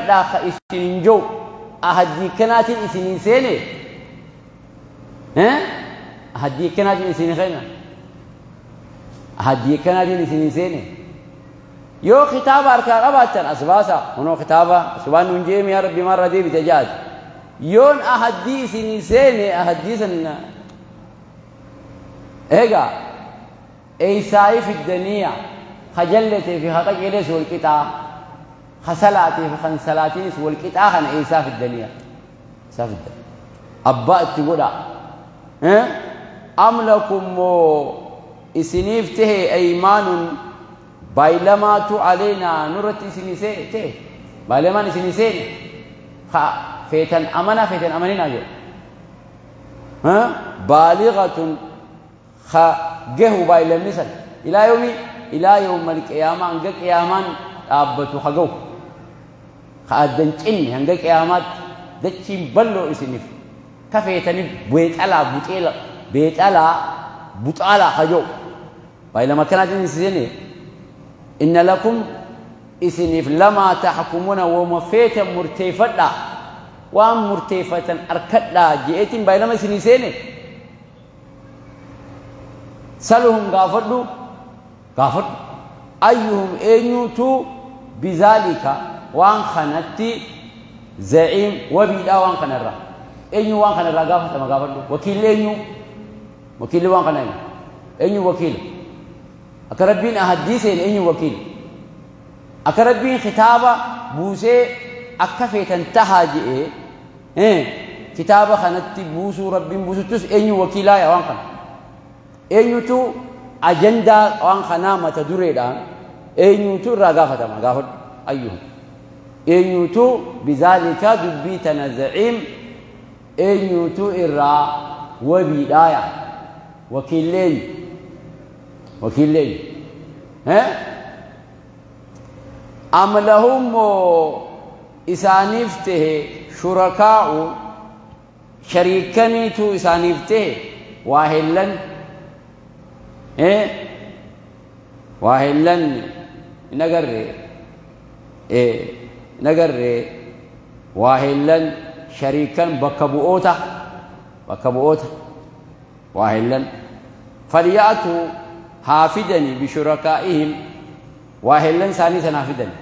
murteeffadhaa ka isin jiru ahaddii kanaatiin isin seene ahaddii kanaatiin isin seene ahaddii kanaatiin isin seene yoo kitaaba harkaa qabaattan as baasa kunoo kitaaba subhaan nuun jeemi yaa rabbi maarraa deebite jaati yoon ahaddii isin seene ahaddii san eegaa eeysaayi fiddaniya kajalletee fi haqajeelees wal qixaa kasalaatee fi kan salaatiinis wal qixaa kana eeysaa fiddaniya eeysaa fiddan abbaa itti godha am lakum moo isiniif tahe aymaanun baay'ilamaatu aleynaa nurratti isinii ta'e baay'ilamaan isinii seene ka feetan amanaa feetan amaninaa jedhu baaligatun ka gehu baay'ilamni san ilaa yoomi ilaa yawma alqiyaamaa hanga qiyaamaan dhaabbatu ha gahu ka addan cinne hanga qiyaamaatti dachiin bal'oo isiniif ka feetanii beexalaa buxeela beexalaa buxaalaa ha jiru baay'ilama akkanaatiin isin seene inna lakum isiniif lamaa taxkumuna wama feetan murteeffadhaa waan murteeffatan arkadhaa je'eetiin baay'ilama isinii seene saluhum gaafadhu gaafadhu ayyuhum eenyutu bizaalika waan kanatti zaciim wabiidhaa waan kanarraa eenyu waan kanarraa gaafatama gaafadhu wakiilli eenyu wakiilli waan kana eenyu eenyu wakiila akka rabbiin ahaddii seene eenyu wakiila akka rabbiin kitaaba buusee akka feetan tahaa je'ee kitaaba kanatti buusuu rabbiin buusuttus eenyu wakiilaa yaa waan kana eenyutu ajandaa waan kanaa mata dureedhaan eenyutu irraa gaafatama gaafadhu ayyuhum eenyutu bizaalika dubbii tana zaciim eenyutu irraa wabiidhaaya wakiilleen wakiilleen am lahum isaaniif tahe shurakaa'u shariikaniitu isaaniif tahe waa hellan waa hellan nagarre nagarre waa hellan shariikan bakka bu'oota waa hellan falya'tuu haa fidani bishurakaa'ihim waa hellan isaanii sana haa fidani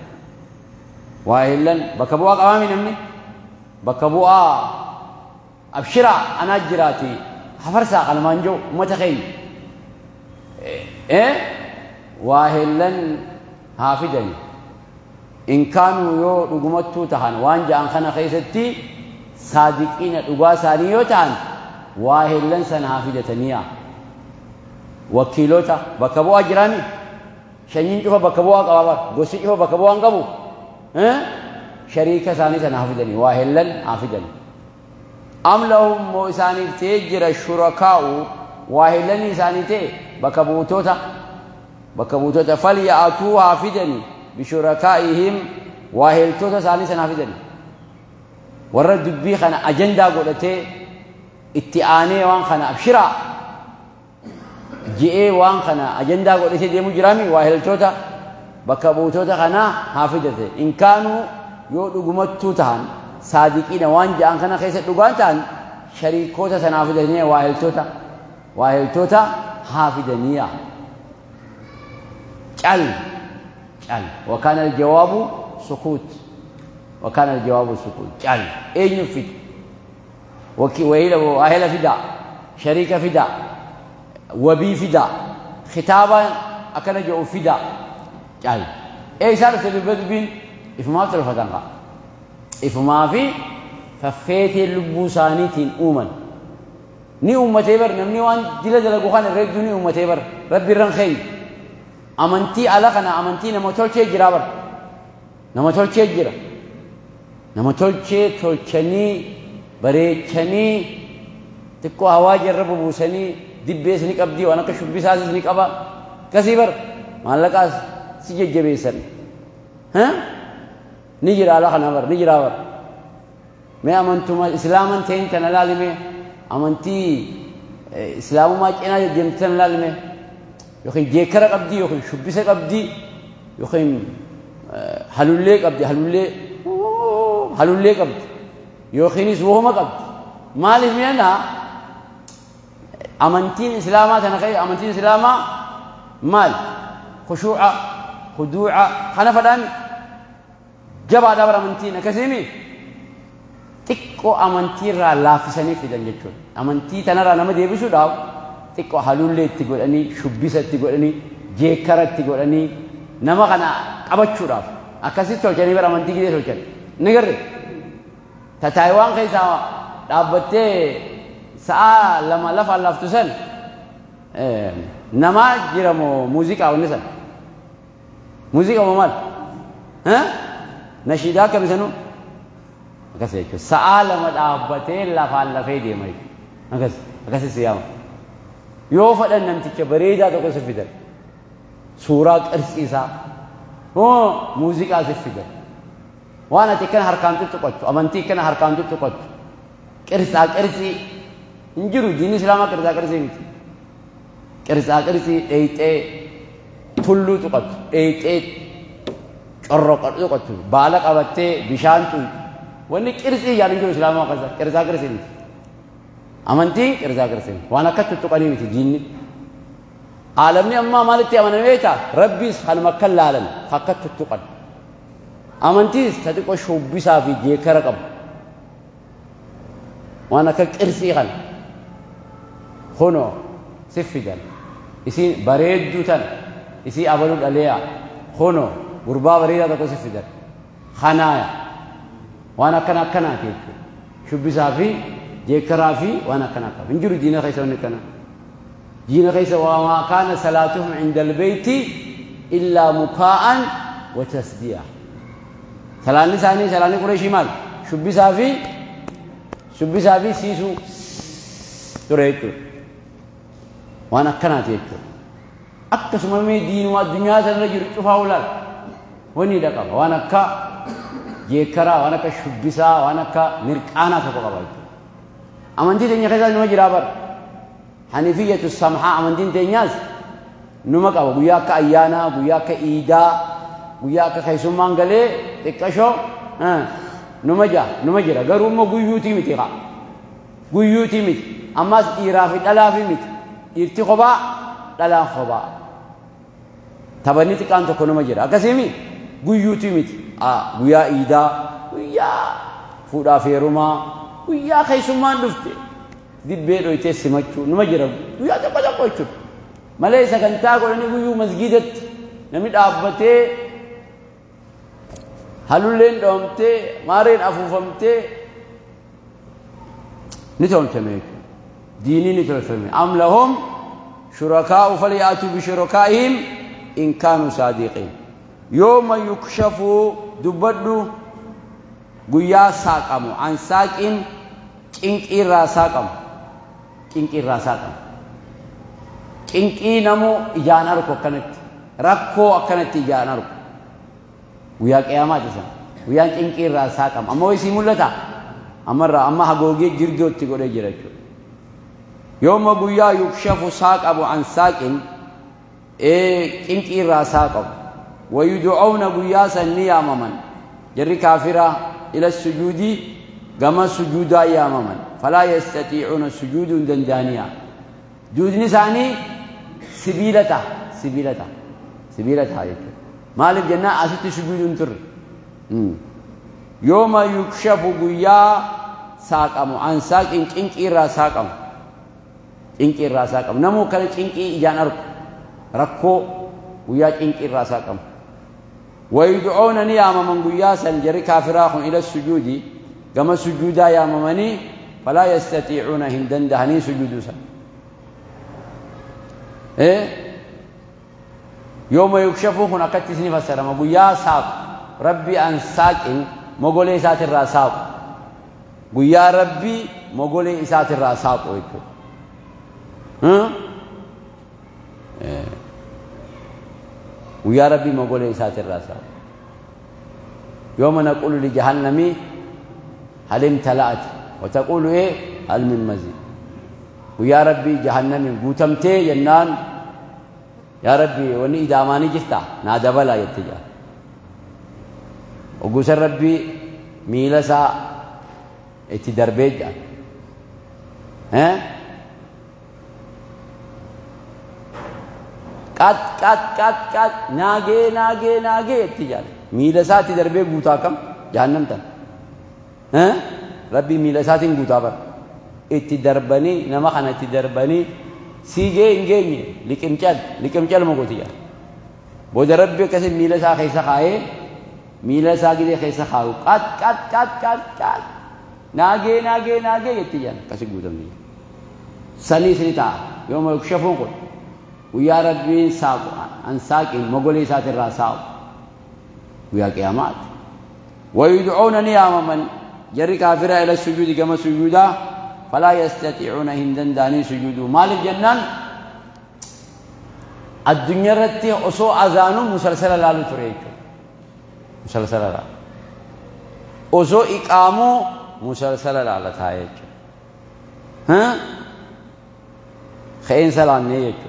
waa hellan bakka bu'aa qabaami namni bakka bu'aa abshiraa anaa jiraati hafarsaa kanumaan jiru ummata keenya waa hellan haa fidani in kaanuu yoo dhugumattuu tahan waan ja'an kana keessatti saadiqiina dhugaa isaanii yoo ta'an waa hellan sana haa fidataniya wakiilota bakka bu'aa jiraami shanyiin cufa bakka bu'aa qaba bar gosi cufa bakka bu'aa hin qabu shariika isaanii sana haa fidanii waa hellan haa fidanii am lahum moo isaaniif ta'ee jira shurakaa'u waa hellanii isaanii ta'e bakka buutota falya'atuu haa fidanii bishurakaa'ihim waa heltoota isaanii sana haa fidanii warra dubbii kana ajandaa godhatee itti aanee waan kana abshiraa je'ee waan kana ajandaa godhatee deemu jiraami waa heltoota bakka buutota kanaa haa fidate in kaanuu yoo dhugumattuu tahan saadiqiina waan ja'an kana keessa dhugaan ta'an shariikoota sana haa fidanii waa heltoota haa fidaniya cal cal وكان الجواب سكوت وكان الجواب سكوت cal eenyu fide waahela fida shariika fida wabii fida kitaaba akkana jedhu fida cal eeysaan dhufte dubbiin ifumaaf tolfatan kaa ifumaa fi faffeetee lubbuu isaaniitiin uuman ni uummatee bar namni waan dila dalagu kana irra hedduu ni uummatee bar rabbi irran keenya amantii ala kana amantii nama tolchee jira bar nama tolchee jira nama tolchee tolchanii bareechanii xiqqoo hawaa jarra bubuusanii dibbees ni qabdii waan akka shubbisaas ni qaba akkasii bar maallaqaas si jajjabeessan ni jira ala kana bar ni jira bar mee amantuma islaaman ta'in tana laalime amantii islaamummaa cinaa deddeemtu tana laalime yookiin jeekara qabdii yookiin shubbisa qabdii yookiin halullee qabdi halullee Halullee qabdi yookiinis wohuma qabdi. Maaliif mi'anna amantiin islaamaa tana ka'e? Amantiin islaamaa maal? Khushuuca, khuduuca kana fadhaan jabaadha bara amantiin akkasiimi. Xiqqoo amantiirraa laaffisanii fidan jechuudha. Amantii tanarraa nama deebisuudhaaf xiqqoo halullee itti godhanii, shubbisa itti godhanii, jeekkara itti godhanii nama kana qabachuudhaaf akkasitti tolchanii bara amantii gidee tolchan. Ni garre ta Taayiwaan keessaa dhaabbattee sa'a 2 lafaan laftu san namaa jira moo muuziqaa? Wanni san muuziqaa moo maal? Nashiidaa akkami sanuu akkas jechuudha. Sa'a 2 dhaabbatee lafaan lafee deema jechuudha. Akkas akkasi siyaama. Yoo fadhan namticha bareedaa tokko si fidan, suuraa qirtsii isaa hoo muuziqaa si fidan. Waan ati akkana harkaan tuttuqattu, amantii akkana harkaan tuttuqattu, qirtsaa qirtsii hin jiru. Diinni islaamaa qirtsaa qirtsii miti. Qirtsaa qirtsii dheeyxee tulluu tuqattu, dheeyxee corroqa tuqattu, baala qabattee bishaan tuytu, wanni qirtsii ijaan hin jiru. Islaamaa akkasa qirtsaa qirtsii miti. Amantiin qirtsaa qirtsii miti. Waan akka tuttuqanii miti diinni. Aalamni ammaa maalitti amaname beektaa? Rabbiis kanuma akka laalan akka tuttuqan, amantiis ta xiqqoo shubbisaa fi jeekara qabu, waan akka qirsii kana kunoo si fidan. Isiin bareedduu tana isii abaluu dhaleeya, kunoo gurbaa bareedaa tokko si fidan kanaaya. Waan akkana akkanaati jechuudha. Shubbisaa fi jeekkaraa fi waan akkana qaba hin jiru diina keessa. Wanni akkana diina keessa وما كان صلاتهم عند البيت إلا مكاء وتصدية. Salaanni isaanii, salaanni Qureeshii maal? Shubbisaa fi siisuu ture jechuudha. Waan akkanaati jechuudha. Akkasuma mee diinuma addunyaa sanarra jiru cufaa ulaal wanni qaba. Waan akka jeekkaraa, waan akka shubbisaa, waan akka mirqaanaa tokko qaba jechuudha. Amantii teenya keessaas numa jiraa bara. Hanifiyyatu samhaa amantiin teenyaas numa qaba. Guyyaa akka ayyaanaa, guyyaa akka iidaa, guyyaa akka keessummaan galee xiqqashoo numa jira, numa jira. Garuu immoo guyyuutii miti qa. Guyyuutii miti. Ammas dhiiraa fi dhalaa fi miti. Dhiirti kophaa, dhalaan kophaa. Taphanni xiqqaan tokko numa jira. Akkasiimi guyyuutii miti. Guyyaa iidaa, guyyaa fuudhaa fi heerumaa, guyyaa keessummaan dhufte dibbee dhoytee simachuu numa jira guyyaa tokko tokko jechuudha. Malee sagantaa godhanii guyyuu masgiidatti namni dhaabbatee halulleen dhoomtee maareen afuufamtee ni tolchame jechuudha. Diinii ni tolfame. أم لهم شركاء فليأتوا بشركائهم إن كانوا صادقين. يوم يكشف dubbadhu guyyaa saaqamu, عن ساق cinqiirraa saaqamu, cinqiirraa saaqamu. Cinqii namuu ijaan arku akkanatti, rakkoo akkanatti ijaan arku. Guyyaa qiyamaati san. Guyyaan cinqiirraa saaqamu. Amma isii mul'ata? Ammarraa amma hagoogee jirdootti godhee jira jechuudha. يوم guyyaa يكشف saaqamu, عن ساق cinqiirraa saaqamu. ويدعون guyyaa san ni yaamaman. Jarri kaafiraa إلى السجود gama sujuudaa yaamaman. فلا يستطيعون sujuuduu hin danda'aniya. Duudni isaanii sibiila ta'a. Sibiila ta'a. Sibiila ta'a jechuudha. Maaliif jennaan asitti sujuuduu hin turre. يوم يكشف guyyaa saaqamu, عن ساق cinqiirraa saaqamu. Cinqiirraa saaqamu. Namuu kana cinqii ijaan argu. Rakkoo guyyaa cinqiirraa saaqamu. ويدعون ni yaamaman guyyaa san jarri kaafiraa kun إلى السجود gama sujuudaa yaamamanii, فلا يستطيعون hin dandahanii sujuuduu san. يوم يكشف kun akkatti isini fassarama. Guyyaa saaqu Rabbi, عن ساق mogolee isaatirraa saaqu, guyyaa Rabbii mogolee isaatirraa saaqu jechuudha. Guyyaa Rabbii mogolee isaatirraa saaqu. يوم نقول لجهنم هل امتلأت وتقول إيه هل من مزيد. Guyyaa Rabbii jahannamiin guutamtee jennaan, yaa Rabbi, wanni idaamaanii jirta, naa dabalaa jette jaa. Ogguusan Rabbii Miila isaa itti darbee jira. Qat qat qat qat naagee naagee naagee itti jaal. Miila isaa itti darbee guutaa kam jahannam tan. Rabbi miila isaatiin guutaa bara. Itti darbanii nama kana itti darbanii siigee hin geenye liqimcal liqimcal mogooti jaal. Booda Rabbi akkasii miila isaa keessa kaayee miila isaa gidee keessa kaayu qat qat qat qat qat naagee naagee naagee jetti jaan akkasii guutamni. Saniis ni ta'a yooma yukshafuun kun guyyaa Rabbiin saaqu an saaqiin mogolee isaatirraa saaqu guyyaa qiyaamaati. ويدعون نياما جري كافرة إلى السجود كما سجودا فلا يستطيعون هندن داني سجود مال الجنان الدنيا رتي أصو أذان مسلسل لا تريك مسلسل لا أصو إقامو مسلسل لا لتايك ها خين سلام نيك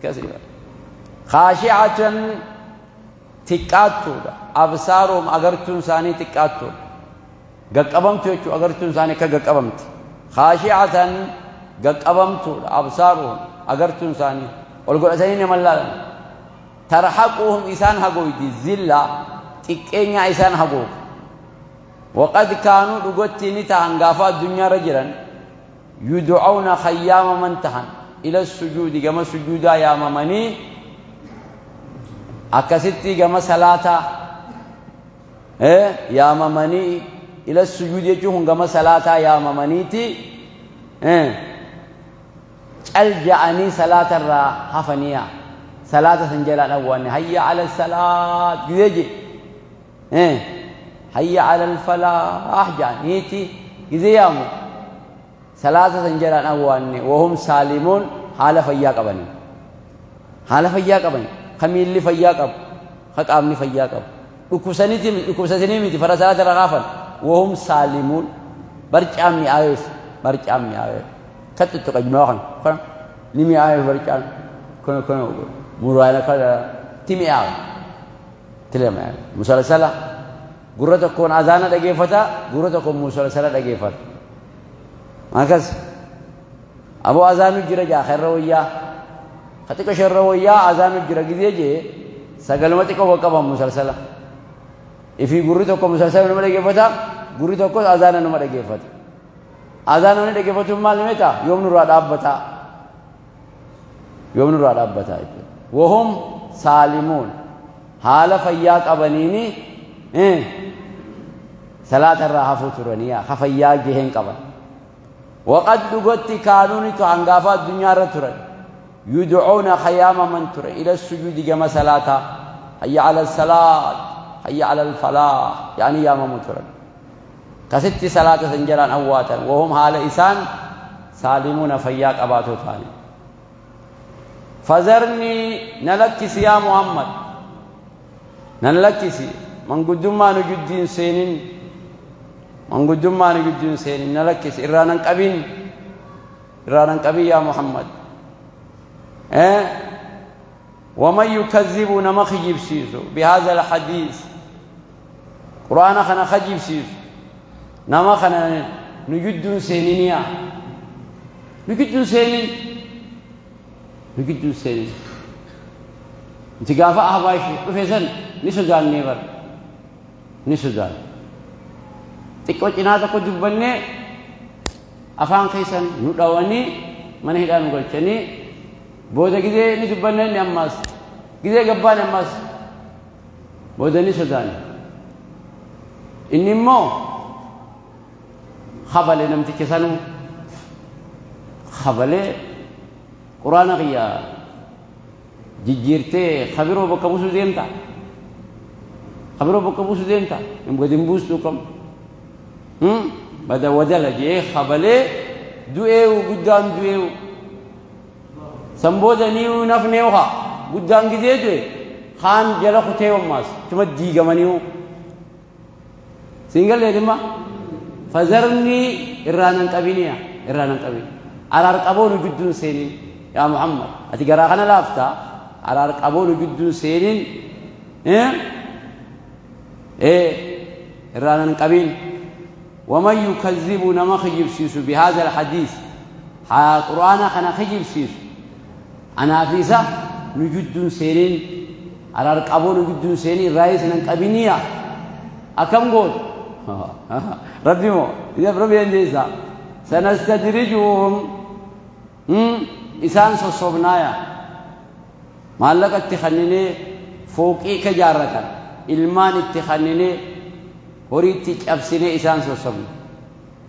كثير خاشعة تكاتو أبصارهم أغرتون ثاني تكاتو قبمت يچو أغرتون ثاني كقبمت خاشعة قبمت أبصارهم أغرتون ثاني والقول أسانين ملالا ترحقهم إسان هقويتي زلة تكينيا إسان هقوك وقد كانوا لقوتي نتهن قافا الدنيا رجلا يدعون خيام من تهن إلى السجود كما سجودا يا ممني أكستي كما صلاة يا ممني إلى السجود يجوهم كما صلاة يا ممنيتي ألجأني صلاة الرا هفنيا صلاة سنجلا الأول هيا على الصلاة يجي هيا على الفلاح جانيتي يزيامو صلاة سنجلا الأول وهم سالمون حال فيا قبني حال فيا قبني خميل لي فيا قب خقامني فيا قب ركوسنيتي ركوسني متي فرصلاة الرغافل وهم سالمون برجامي آيس برجامي آيس كتت قجمعهم كن نمي آية بركان كن كن مراينا كذا تمي آية تلهم آية مسلسلة غرة كون أذان دقي فتا غرة كون مسلسلة دقي فتا ما كز أبو أذان جرا جا خير رويا خطيك شر رويا أذان جرا جدي جي سجلمتك وقبا مسلسلة إفي غرة كون مسلسلة نما دقي فتا غرة كون أذان نما دقي فتا أذان نما دقي فتا مال متى يوم نور أبتا يوم نور أبتا وهم سالمون حال فياك أبنيني صلاة الراحة فترانيا خفياك جهن قبل وقد دقت كانوني تعنقافا الدنيا رترا يدعون خيام من ترى إلى السجود كما صلاة هيا على الصلاة هيا على الفلاح يعني يا ممترا كست صلاة سنجران أواتا وهم حال إسان سالمون فياك أباتو ثاني فذرني نلكس يا محمد نلكس من قدما نجدين سينين من قدما نجدين سينين نلكس إرانا قبين إرانا قبين يا محمد ومن يكذب نما خجيب سيسو بهذا الحديث قرآن خنا خجيب سيسو نما خنا نجدون سينين يا نجدون سينين نجدون سينين انت قافا أحبايش وفيسن نسو نيبر نسو زال تكوش إنها تكو دبني أفان خيسن ندواني من هدان قلتني بودا كده ندبني نماس كده قبان نماس بودا نسو زال إني مو خبلي نمتك سنو خبلي قرآن غيا جيرتي خبرو بكبوسو ديمتا خبرو بكبوسو ديمتا يمقدم بوستو كم بدا ودل جي خبلي دوئيو قدام دوئيو سنبودا نيو نفنيوها قدام قدي دوئي خان جلخو تيو ماس تمدي قمانيو سنگل يدما فذرني إرانا قبينيا إرانا قبين على رقبون جدون سينين يا محمد أتقرأ خنا لافتا على رقبون جدون سينين إيه إرانا قبين ومن يكذب نما خجبسيس بهذا الحديث ها قرآن خنا خجبسيس أنا فيسا نجد سيرين على رقابو نجد سيرين رئيس ننقبنيا أكم قول ربي مو إذا ربي أنجيسا سنستدرجهم إسان صوبنايا مالك اتخنيني فوقي كجارة إلمان اتخنيني هوريتي أبسني إسان صوبنا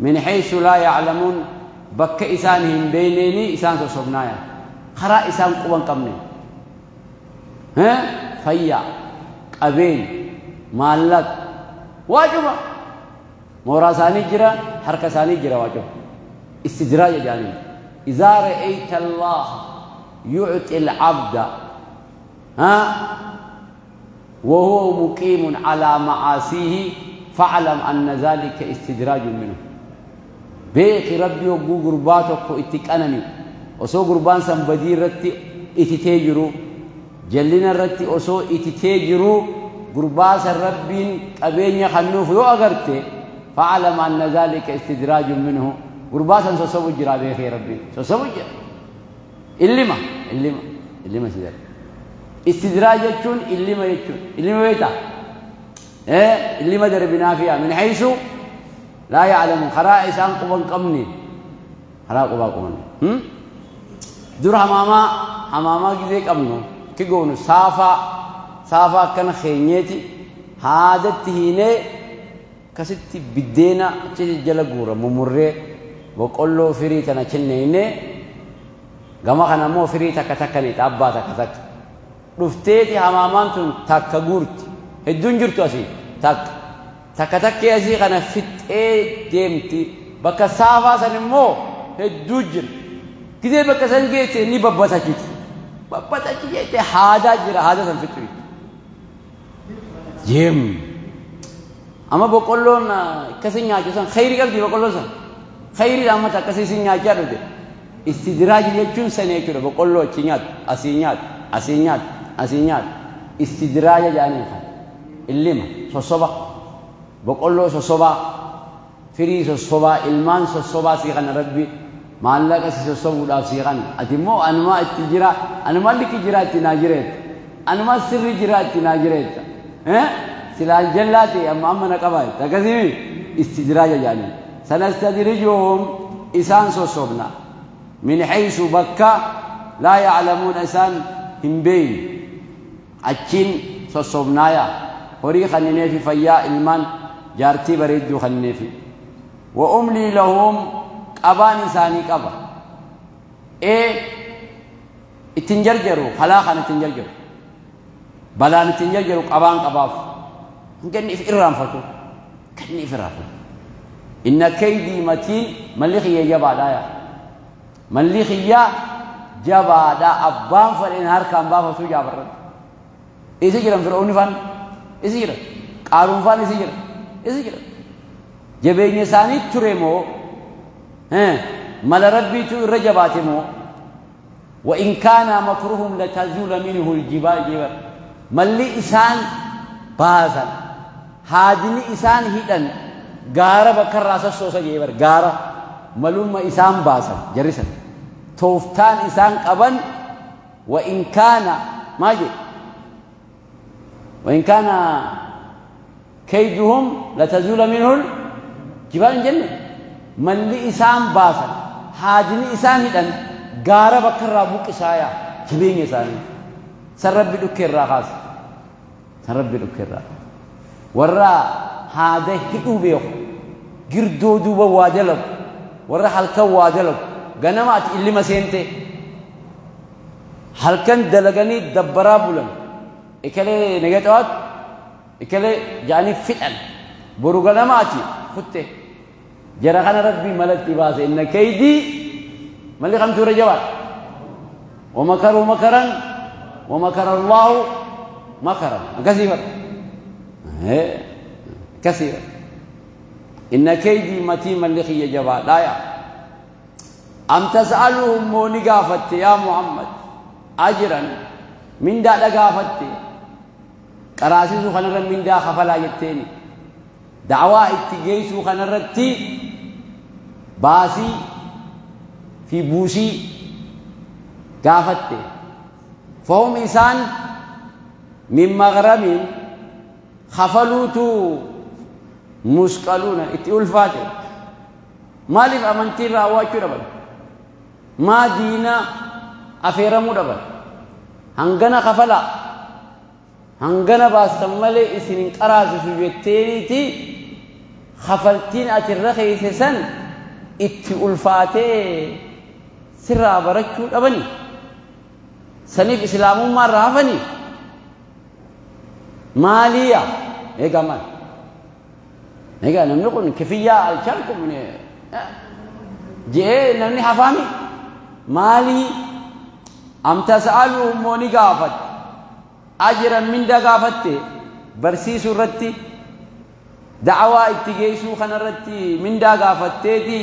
من حيث لا يعلمون بك إسانهم بينيني إسان صوبنايا خرا إسان قوان قمني ها فيا قبين مالك واجبا مورا ثاني جرا حركة ثاني جرا واجب استدراج جانب إذا رأيت الله يعطي العبد ها وهو مقيم على معاصيه فاعلم أن ذلك استدراج منه بيك ربي وقو قرباتك اتكأنني وسو قربان سنبدي رتي اتتاجرو جلنا رتي وسو اتتاجرو قرباس ربين قبين يخنوف يو أغرتي فاعلم أن ذلك استدراج منه قرباسا سوسو جرا بيك ربي سوسو جرا إلما إلما إلما استدراج استدراج يجون إلما يجون إلما بيتا إيه إلما دربنا فيها من حيث لا يعلم خرائس أنقبا قمني خراء قبا قمني دور حماما حماما كذلك أمنو كيقونو صافا صافا كان خينيتي هذا تهيني كستي بدينا تجي جلقورة ممرة وقلو فريتنا چنيني gama kana immoo firii takka takkaniiti abbaa takka takka dhufteeti hamaamaan tun takka guurti hedduun jirtu asii takka takka takkee asii kana fixee deemti bakka saafaa san immoo hedduu jira gidee bakka san geesse ni babbatachiti babbatachi jette haadaa jira haada san fixu jeem amma boqqolloon akkasii nyaachisan khayrii qabdi boqqolloon san khayriidha amma akkasii sin nyaachaa dhufte استدراج يجون سنة كده بقول له تشينات أسينات أسينات أسينات استدراج جاني خان اللي ما صصبة بقول له صصبة فري صصبة إلمان صصبة سيغن ربي ما لك صصبة ولا سيغن أتمو أنا ما التجرا أنا ما لك جرا تناجرت أنا ما سر جرا تناجرت ها سلال جلاتي أما أما نقبل تكذبي استدراج جاني سنستدرجهم إسان صصبنا من حيث بكى لا يعلمون إسان هم بين أتشين صصبنايا هوري خنيني في فيا إلمان جارتي بريدو خنيني في وأملي لهم قبان إساني قبا إيه اتنجرجروا خلاقا اتنجرجروا بلان اتنجرجروا قبان قباف كني في إرام فتو كني في إرام فتو إن كيدي متين ملخي يجب عليا ملخي جبا أبان فالإنهار كان بابا سوجا برد إذا فرعون فان إذا قارون فان إذا إذا جبين ثاني ترمو ها مال ربي تو وإن كان مكرهم لتزول منه الجبال جبال ملي إسان بازن هادني إسان هيدن غارة بكر راس السوسة جبر غارة ملوم إسان بازن جريسن توفتان إسان قبن وإن كان ما جي وإن كان كيدهم لتزول منه الجبال الجنة من لإسان باسن هادني إسان هدن غارة بكر رابوك إسايا جبين إساني سرب بدك الراخاس سرب بدك الراخاس ورا هذا هدو بيخ جردو دوبا وادلب ورا حلقة وادلب غنمات اللي ما سينته halkan dalaganii dabbaraa bulan ikalee nagatoot ikalee jaanii fixan boru ganamaati kutte jara kana rabbii malatti baase inna kaydii malli kamtu irra jabaadha ومكروا مكرا ومكر الله مكرا كثيرا كثيرا إن كيدي متين ملي خي جبا لا يا أم تسألهم موني قافت يا محمد أجرا من دا لقافتي قراسيسو خنرا من دا خفلا يتيني Da'waa itti geessuu kanarratti baasii fi buusii gaafatte. Fahum isaan min maghramin kafaluutu musqaluuna itti ulfaate. Maaliif amantii irraa awwaachuu dhaban? Maa diina afeeramuu dhaban? Hangana kafalaa, hangana baastan malee isin hin qaraasisu jetteeniiti kafaltiin ati irra keesse san itti ulfaatee sirraa barachuu dhabani. Saniif islaamummaa irraa hafani. Maaliya? Egaa maal? Egaa namni kun kifiyyaa alchalkum je'ee namni hafaami? Maalii? Am tas'aluhum moo ni gaafatte? Ajiran minda gaafatte barsiisuu irratti, da'awaa itti geessuu kanarratti mindaa gaafatteeti.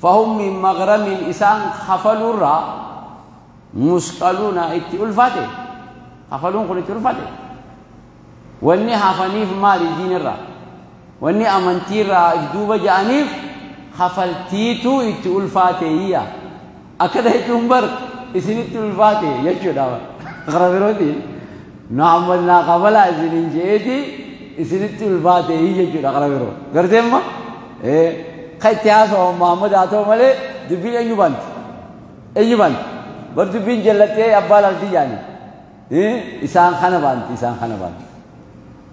Fahum min maghramin isaan kafaluurraa musqaluuna itti ulfaate. Kafaluun kun itti ulfaate. Wanni hafaniif maali diinirraa? Wanni amantiirraa if duuba ja'aniif kafaltiitu itti ulfaate iyya. Akkana jechuun bar isinitti ulfaate jechuudha. Karaa birootiin Muhammad naa kafalaa isiniin je'eeti isinitti ulfaate jechuudha karaa biroo. Gartee amma kan itti haasawamu Muhammad haa ta'u malee dubbiin eenyu banti? Eenyu banti? Bar dubbiin jallattee abbaa laaltii jaani. Isaan kana banti, isaan kana banti.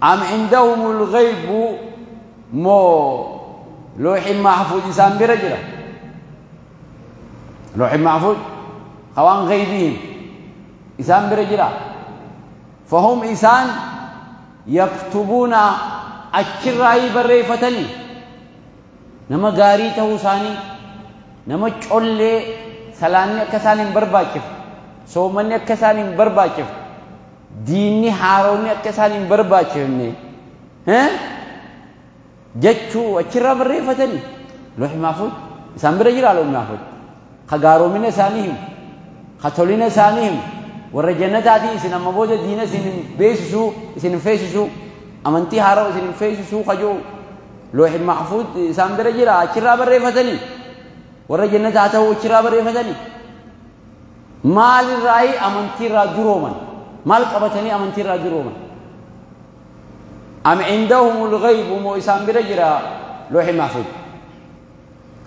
Am indahumul ghaybu moo looxin mahfuuz isaan bira jira? Looxin mahfuuz hawaan ghaybiin isaan bira jira. Fahum isaan yaktubuuna achirraayii barreeffatanii nama gaarii ta'uu isaanii, nama collee salaanni akka isaan hin barbaachifne, soomanni akka isaan hin barbaachifne, diinni haaronni akka isaan hin barbaachifne jechuu achirraa barreeffatanii. Looxi mahfuuz isaan bira jira. Looxi mahfuuz ka gaaromina isaanii himu, ka tolina isaanii himu, warra jannataatii isin amma booda diina isin hin beeksisuu, isin hin feesisuu, amantii haaraa isin hin feesisuu kajoo looxi mahfuuz isaan bira jira. Achirraa barreeffatanii warra jannataa ta'uu achirraa barreeffatanii. Maalirraayi amantiirraa durooman? Maal qabatanii amantiirraa durooman? Am indahumul ghaybu moo isaan bira jira looxi mahfuuz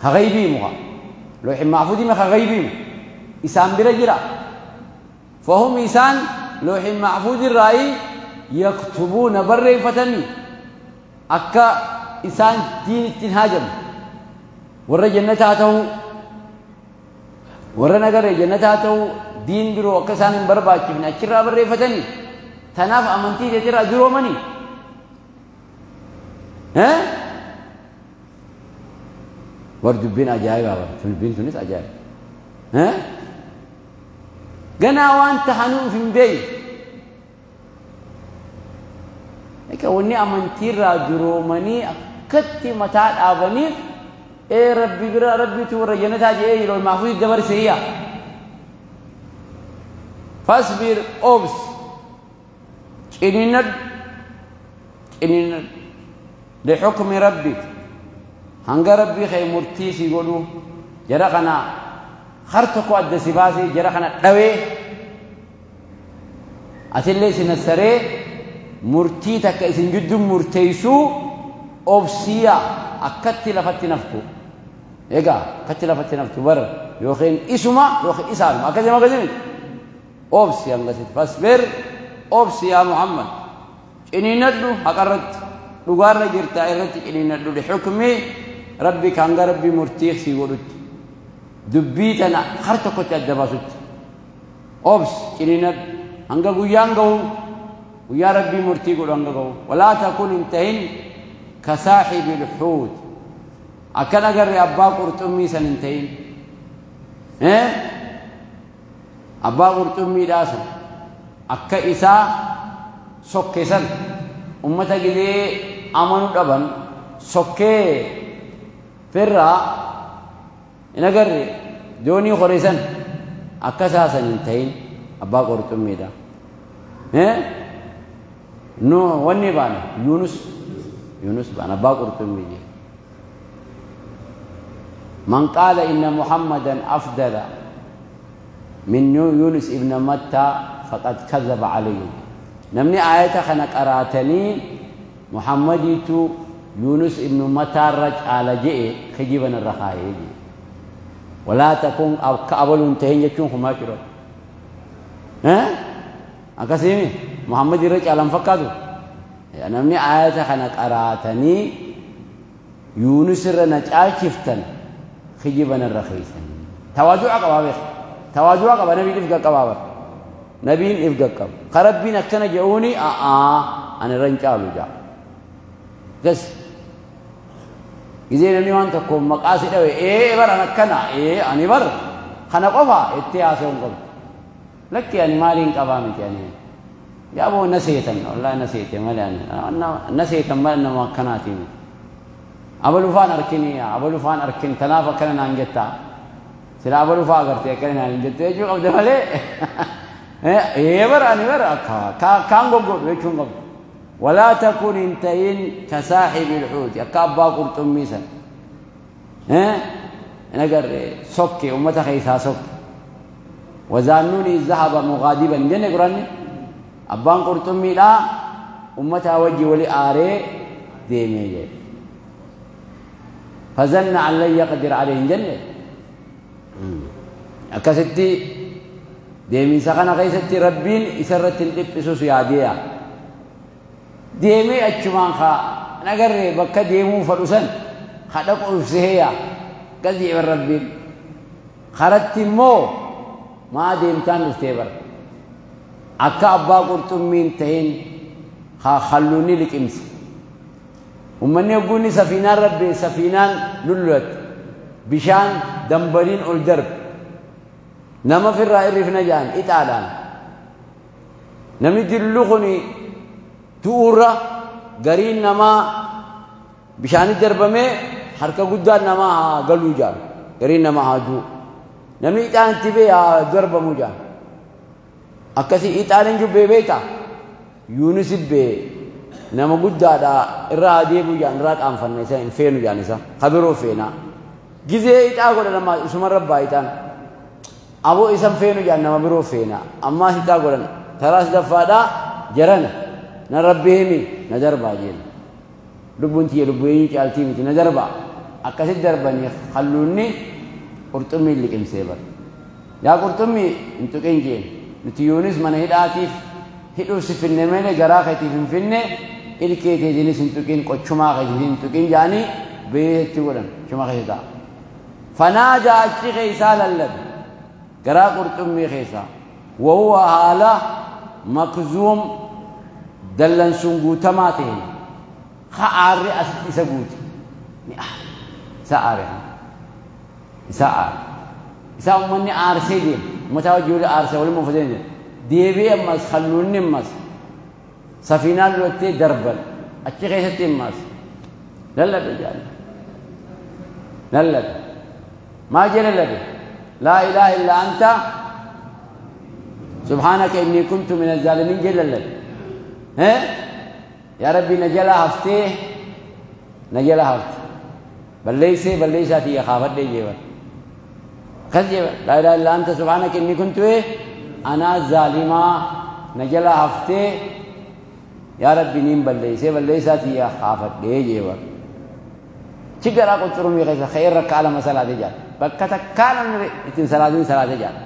ka ghaybii muka looxi mahfuuz ka ghaybii isaan bira jira. Fahum isaan looxi mahfuuz irraayi yaktubuuna barreeffatanii akka isaan diin ittiin haajamu, warra jannataa ta'uu, warra nagaree jannataa ta'uu, diin biroo akka isaan hin barbaachifne achirraa barreeffatanii. Tanaaf amantii teetirraa duroomanii. War dubbiin ajaa'ibaa, bar dubbiin tunis ajaa'iba. Ganaa waan tahanuuf hin beeyu. Egaa wanni amantiirraa duroomanii akkatti mataa dhaabaniif rabbi bira rabbitu warra jannataa jedhee yeroo mahfuuz dabarse iyya. Fasbir obs, ciniinnadhu, ciniinnadhu lixukmi rabbik hanga rabbii kee murtii si godhu, jara kana har tokko adda si baasee jara kana dhawee atillee si nassaree murtii takka isin jidduu murteessuu obsiya akkatti lafatti naftu. Egaa akkatti lafatti naftu bar yookiin isuma yookiin isaanuma akkasuma akkasuma obsi hangasitti. Fasbir obsi yaa Muhammad, ciniinnadhu, haqarratti dhugaarra jirtaa irratti ciniinnadhu. Lixukmi rabbika hanga rabbii murtii si godhutti, dubbii tana har tokkotti adda baasutti obs, ciniinnadhu hanga guyyaan gahu, guyyaa rabbii murtii godhu hanga gahu. Walaa takun hin tahin ka saaxibi lxuut akkan agarre abbaa qurxummii san hin tahin, abbaa qurxummiidhaa san akka isaa sokke san, ummata gidee amanuu dhaban sokkee firraa hin agarre doonii koree san akka isaa san hin tahin abbaa qurxummiidha. Nu wanni baana Yunus Yunus baan abbaa qurxummii jee. Man qaala inna Muhammadan afdala min Yunus ibn Matta faqad kadhaba alayhi. Namni aayata kana qaraatanii Muhammadiitu Yunus ibn Mattaarra caala je'e kijiban irra kaayee jee. Walaa takun akka abaluun tahin jechuun kumaa jira. Akkasiimi Muhammad irra caalan fakkaatu. Namni aayata kana qaraatanii Yunus irra na caalchiftan kijiban irra keeysan. Tawaadu'a qabaa beeka. Tawaadu'a qaba nabiin if qaqqabaa bara. Nabiin if qaqqaba. Ka Rabbiin akkana je'uuni a'aa ani irra hin caalu ja'a. Gas gizee namni waan tokko maqaa si dhawe ee bara akkana ee ani bar kana qofa itti haasa'uu hin qabdu. Lakki ani maaliin qabaa miti ani. Yaa boo na seetan wallahi na seete malee ani na seetan malee nama akkanaatii miti. Abalu faan arkini abalu faan arkin tanaaf akkana naan jettaa. Sila abalu faa agartee akkana naan hin jettu jechuu qabda malee. Ee bara ani bara kaan goggodhu jechuu hin qabdu. ولا تكن انتين كصاحب الحوت أكا أبا قرطمي سن نقر سكي أمتا خيسا سكي وزانوني ذهب مغاضبا جنة قراني أبان قرطمي لا أمتا وجي ولي آري ديمي جي فزن أن لن يقدر عليه جنة أكستي ديمي سخنا خيستي ربين إسرت الإبسوس ياديا deemee achumaan kaa nagarree bakka deemuu fadhu san ka dhaqu ibsiheeya gas jedhe Rabbiin. Karatti immoo maa deemtaan dhuftee bara akka abbaa qurxummiin tahin haa halluunni liqimse. Uummanni hogguunni safiinaan rabbee safiinaan lullulatte bishaan dambaliin ol darbe nama firraa irrifna jedhan ixaadhaan namni dillu kuni tu'uurra gariin namaa bishaanitti darbamee harka guddaan namaa haa galuu jaan gariin namaa haa du'u namni ixaan itti bee haa darbamuu jaan akkasii ixaan hin jubbee beektaa Yuunis bee nama guddaadha irraa haa deebi'u jaan irraa qaanfanna isa hin feenu jaan isa kabiroo feenaa gizee ixaa godha namaa isuma rabbaa ixaan aboo isan feenu jaan nama biroo feenaa ammaas ixaa godhan taraa sadaffaadhaa jarana na rabbi himi na darbaa jeen lubbuun tiyya lubbuu eenyu caaltii miti na darbaa akkasitti darbanii halluunni qurxummii liqimsee bara yaa qurxummii hin tuqin jeen nuti Yuunis mana hidhaatiif hidhuuf si finne malee garaa keetiif hin finne ilkee keetiinis hin tuqin qochumaa keetiif hin tuqin jaanii beetti godhan chuma keessa ta'a. Fanaadaa achi keessaa lallabe garaa qurxummii keessaa wahuwa haala makzuum dallansuun guutamaa ta'e ka aarri asitti isa guute ni isa aare isa aare isa uummanni aarsee deema uummataa wajjin wali aarsee waliin mufatee deema deebi'ee ammas halluunni ammas safiinaan lolattee darban achi keessatti ammas lallabe jaali lallabe maa jee lallabe laa ilaaha illa anta subhaanaka innii kuntu min azzaalimiin jee lallabe. يا ربي نجلا هفتي نجلا هفت بليسي بليساتي يا خافت لي جيبا خذ جيبا لا إله إلا أنت سبحانك إني كنت إيه أنا ظالمة نجلا هفتي يا ربي نيم بليسي بليساتي يا خافت لي جيبا شكرا قلت رمي غيث خير رك على مسألة جال بكتك كان من صلاة صلاة جال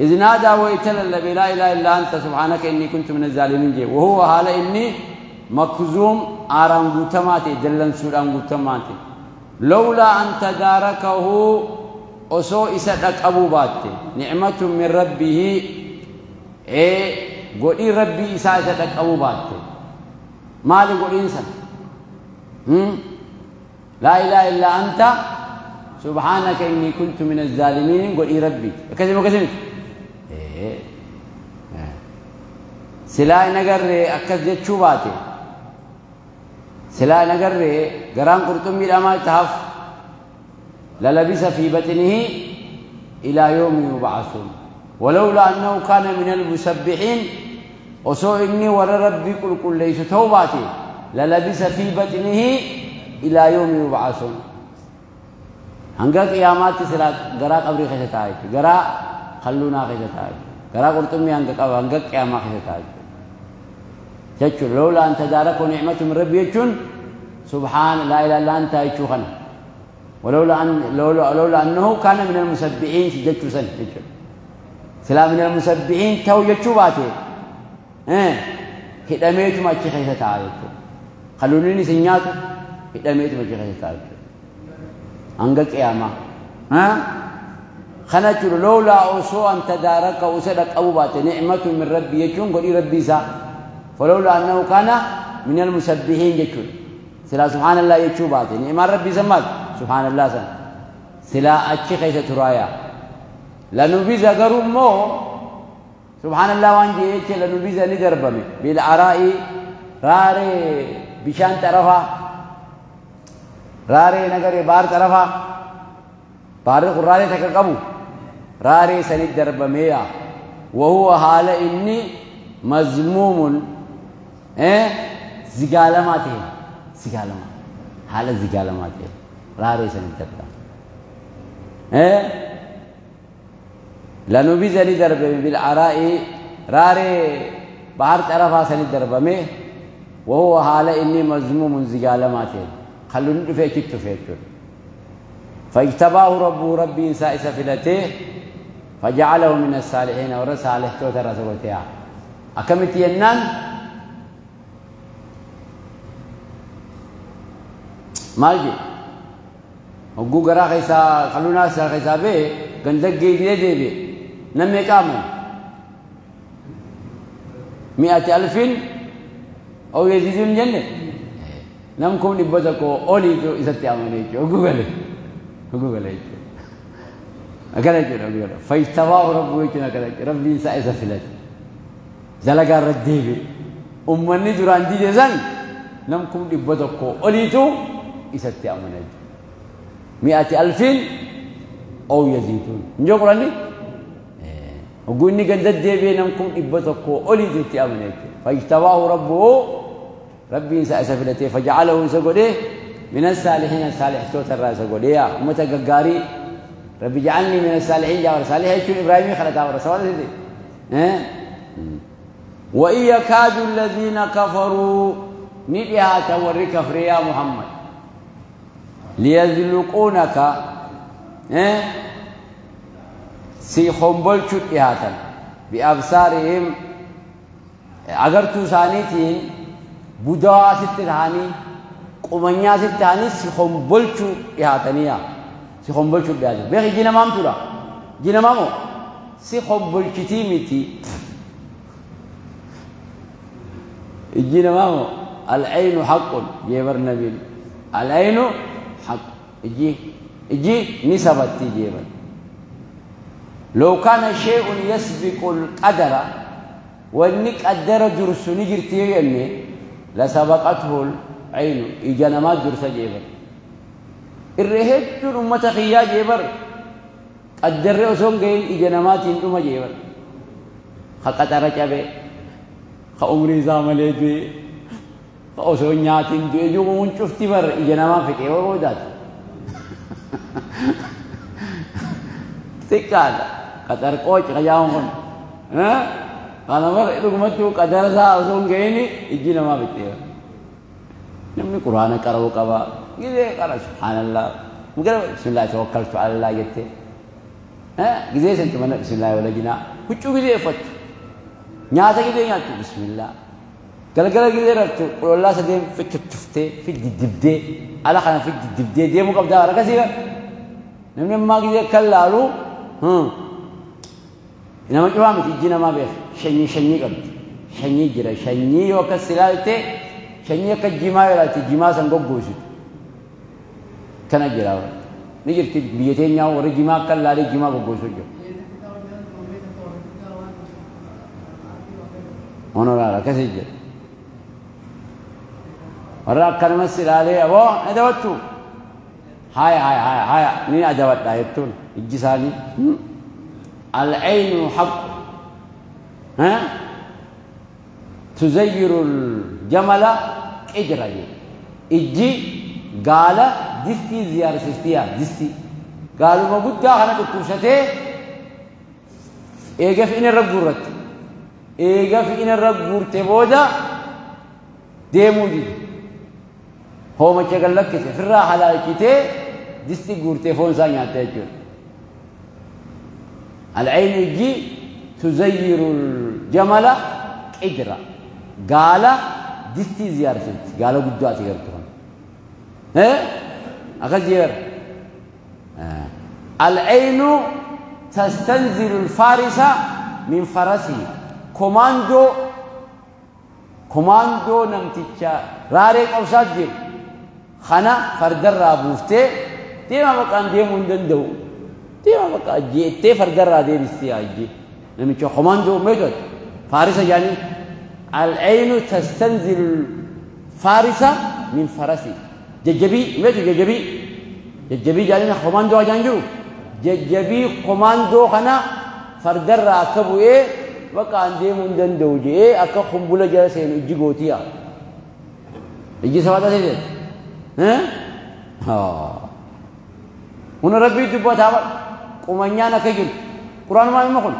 إذ نادى ويتلل لا إله إلا أنت سبحانك إني كنت من الظالمين جي وهو حال إني مكزوم آرام قوتماتي دلن سوران قوتماتي لولا أن تداركه أسو إسدك أبو باتي نعمة من ربه إيه قولي ربي إسدك أبو باتي مالي قولي إنسان لا إله إلا أنت سبحانك إني كنت من الظالمين قولي ربي كذب كذب سلا نگر أكز جتشو باتي سلا نگر غرام قرطمي الأمال تهف للبس في بطنه إلى يوم يبعثون ولولا أنه كان من المسبحين وسو إني ور ربي كل كل ليس توباتي للبس في بطنه إلى يوم يبعثون. هنگا قيامات سلا غرا قبري خشتا ہے غرا خلونا خشتا ہے غرا قرطمي هنگا قيامة خشتا ہے جچو لولا أن تداركوا نعمة من ربي يچون سبحان لا إله إلا أنت يچوخنا ولولا أن لولا أنه كان من المسبحين جچو سن يچو سلا من المسبحين تو يچو باتي هدميتو ما چي خشتا ہے خلوني سنياتو هدميتو ما چي خشتا ہے هنگا قيامة ها خنجر لولا أوسو أن تدارك أوسدك أبو بات نعمة من ربي يجون قولي ربي سا فلولا أنه كان من المسبحين يجون سلا سبحان الله يجو بات نعمة ربي سمات سبحان الله سن سلا أتشي خيسة ترايا لنبيز قرمو سبحان الله وانجي يجي لنبيز ندربمي بالعراء راري بشان طرفا راري نگري بار طرفا بار قراري تكقبو راري سند دربميا وهو حال إني مذموم زغالماته زغالما حال زغالماته راري سند دربم لنبذ دربمي بالعراء راري بار طرفا سند دربمي وهو حال إني مذموم زغالماته خلوني دفه كتفه فاجتباه ربه ربي سائس فلته فجعله من الصالحين ورساله توتر سوتيا أكمت ينان مالجي وقو غرا خيسا خلونا سا خيسا بي غندق دي دي بي نمي كامل 100,000 أو يزيدون جنة نمكم نبتكو أولي تو إساتي أمانيكي وقو غلي وقو غلي أكلا فاجتباه ربه يجونا كلا ربي سائس فلته زلقا رديبي أمني دران دي جزان نمكم نبتكو أولي تو إساتي أمانيكي 100,000 أو يزيدون نجو قراني وقولني قد ديبي نمكم نبتكو أولي تو إساتي أمانيكي فاجتباه ربه ربي سائس فلته فجعله سقوله من الصالحين الصالح توتر سقوله أمتا قاري ربي جعلني من الصالحين جاور صالح يكون إبراهيم خلقها ورسوله وإن يكاد الذين كفروا نديها توري كفر يا محمد ليزلقونك سي خنبل شديهاتا بأبصارهم أغرتو سانيتين بودا ستهاني قمنيا ستهاني سي خنبل شديهاتنيا سي خنبل شديهاتن بيخي جينا مام تورا جينا مامو سي خنبل شتيمتي جينا مامو العين حق جيبر نبيل العين حق اجي اجي نسبتي جيبر لو كان شيء يسبق القدر وانك قدر درس نجرتي اني لسبقته العين اجانا ما درس جيبر الرهد امه خيا جيبر قدر اسون گين اجانا ما تندوم جيبر خقدر چبه خعمري زاملي دي osoo nyaatiin du'e jiru cufti bar ija namaa fixee yoo boodaati. Xiqqaadha. Qaxar qooci qajaa'uun kun. Kana bar dhugumattuu qadara isaa osoo hin ga'in ijji namaa fixee. Namni quraana qara'uu qaba. Gizee qara subhaanallah. Mugara bismillah tawakkaltu ala Allah jettee. Gizee santu mana bismillah walajinaa. Huccuu gizee uffattu. Nyaata gizee nyaattu bismillah. Galgala gizee raftu qolollaa sadeen fittuttuftee fiddidibdee ala kana fiddidibdee deemuu qabdaa akkasii namni ammaa gizee kan laalu nama cufaa miti ijji namaa beeka shanyii shanyii qabdi shanyii jira shanyii yoo akkas ilaalte shanyii akka jimaa yoo ilaalte jimaa san goggoositu kana jira ni jirti biyya teenyaa warri jimaa akka laalee jimaa goggoosu jiru. Honoraara akkasii jira. Warra akkanumas ilaalee aboo ni daawwattu haya haya haya haya ni adawadha jettuun ijji isaanii al'aynu haqq tuzayyiru aljamala qidra jee. Ijji gaala distii ziyaarsistiya distii. Gaaluma guddaa kana dhukkubsatee eega fi'ina irra guurratte. Eega fi'ina irra guurte booda deemuu dide. Hoomacha gad lakkise firraa halaalchitee distii guurtee foon isaa nyaatte jechuudha. Al'aynu ijji tuzayyiru jamala qidra. Gaala distii ziyaarsisti. Gaala guddaa ati gartu kana. Akkas jeera. Al'aynu tastanzilu alfaarisa min farasihi. Komaandoo namticha raaree qabsaat jedhu kana fardarraa buuftee deema maqaan deemuu hin danda'u. Deema maqaa jeettee fardarraa deebistee ajje. Namicha komaandoo meeqatu faarisa jedhanii al'aynu tastanzilu faarisa min farasihi. Jajjabii meetu jajjabii jajjabii jedhanii komaandoo ajaan jiru. Jajjabii komaandoo kana fardarraa akka bu'ee bakka an deemuu hin danda'u jedhee akka kumbula jala seenu ijji gootiya. Ijji sabata seete. Kun rabbii dubbataa bar qumanyaan akka jirtu. Quraanumaan immoo kun